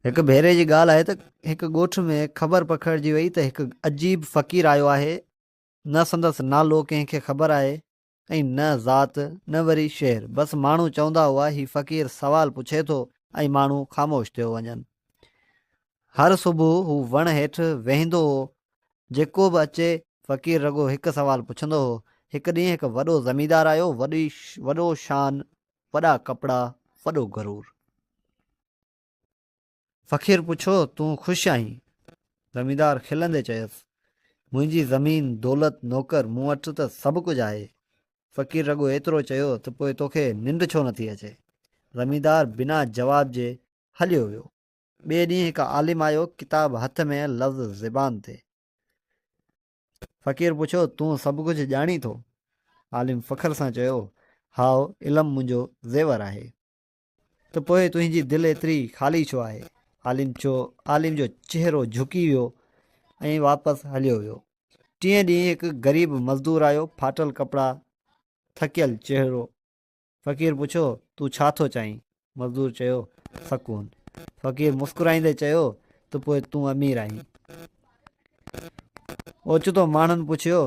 هڪ ڀيري جي ڳالهه آهي ته هڪ ڳوٺ ۾ خبر پکڙجي وئي ته هڪ عجيب فقير آيو آهي، نه سندس نالو ڪنهن کي خبر آهي ۽ نه ذات نه وري شهر، بس ماڻهو چوندا هئا هي فقير سوال پڇي ٿو ۽ ماڻهو خاموش ٿيو وڃن. هر صبح هو وڻ هيٺ ويهندو هو، جيڪو به اچي فقير رڳو هڪ سوال پڇندو هو. هڪ ڏينهن هڪ وڏو زميندار آيو، وڏي وڏو شان، وڏا ڪپڙا، وڏو غرور. فقير پڇيو، تون خوش آهين؟ زميندار کلندي چيس، منهنجي زمين، دولت، نوڪر، مون وٽ ته سڀ ڪجهه آهي. فقير رڳو ايترو چيو ته پوء توکي ننڊ ڇو نٿي اچي؟ زميندار بنا جواب جي هليو ويو. ٻئي ڏينهن هڪ عالم آيو، ڪتاب هٿ ۾، لفظ زبان تي. فقير پڇيو، تون سڀ ڪجهه ڄاڻين ٿو؟ عالم فخر سان چيو، هائو، علم منهنجو زيور آهي. ته پوء تنهنجي دل ايتري خالي ڇو آهي؟ عالم چيو. عالم جو چهرو جهڪي ويو ۽ واپس هليو ويو. ٽئين ڏينهن هڪ غريب مزدور آيو، ڦاٽل ڪپڙا، ٿڪيل چهرو. فقير پڇيو، تون ڇا ٿو چاهين؟ مزدور چيو، سڪون. فقير مسڪرائيندي چيو، ته پوء تون امير آهين. اوچتو ماڻهن پڇيو،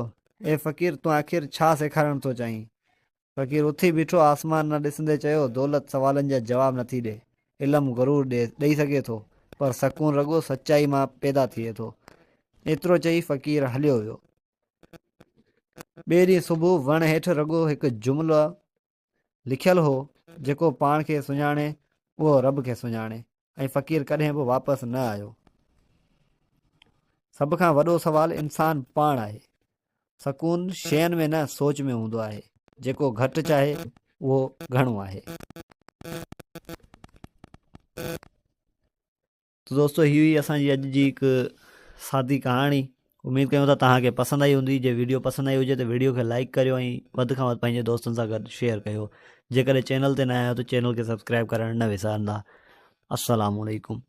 اي فقير تون آخر ڇا سيکارڻ ٿو چاهين؟ فقير اٿي بيٺو، آسمان ڏانهن ڏسندي چيو، دولت سوالن جا جواب نٿي ڏئي. علم غرور ڏئي سگهي ٿو، پر سڪون رڳو سچائي مان پيدا ٿئي ٿو. ايترو چئي فقير هليو ويو. ٻئي ڏينهن صبح وڻ هيٺ رڳو هڪ جملو لکيل هو، جيڪو پاڻ کي سڃاڻي، اهو رب کي سڃاڻي. ۽ فقير ڪڏهن به واپس نه آيو. سڀ کان وڏو سوال انسان پاڻ آهي. سڪون شين ۾ نه سوچ ۾ هوندو آهي. جيڪو گهٽ چاهي اهو گهڻو آهي. ته دوستو هي هئي اسان جي اڄ جي هڪ سادي ڪهاڻي اميد ڪيون ٿا توهان کي پسند آئي هوندي جي ويڊيو پسند آئي هجي ته ويڊيو کي لائڪ ڪريو ۽ وڌ کان وڌ پنهنجي دوستن سان گڏ شيئر ڪيو جيڪڏهن چينل تي نيا آهيو ته چينل کي سبسڪرائب ڪرڻ نه وسارندا السلام عليڪم.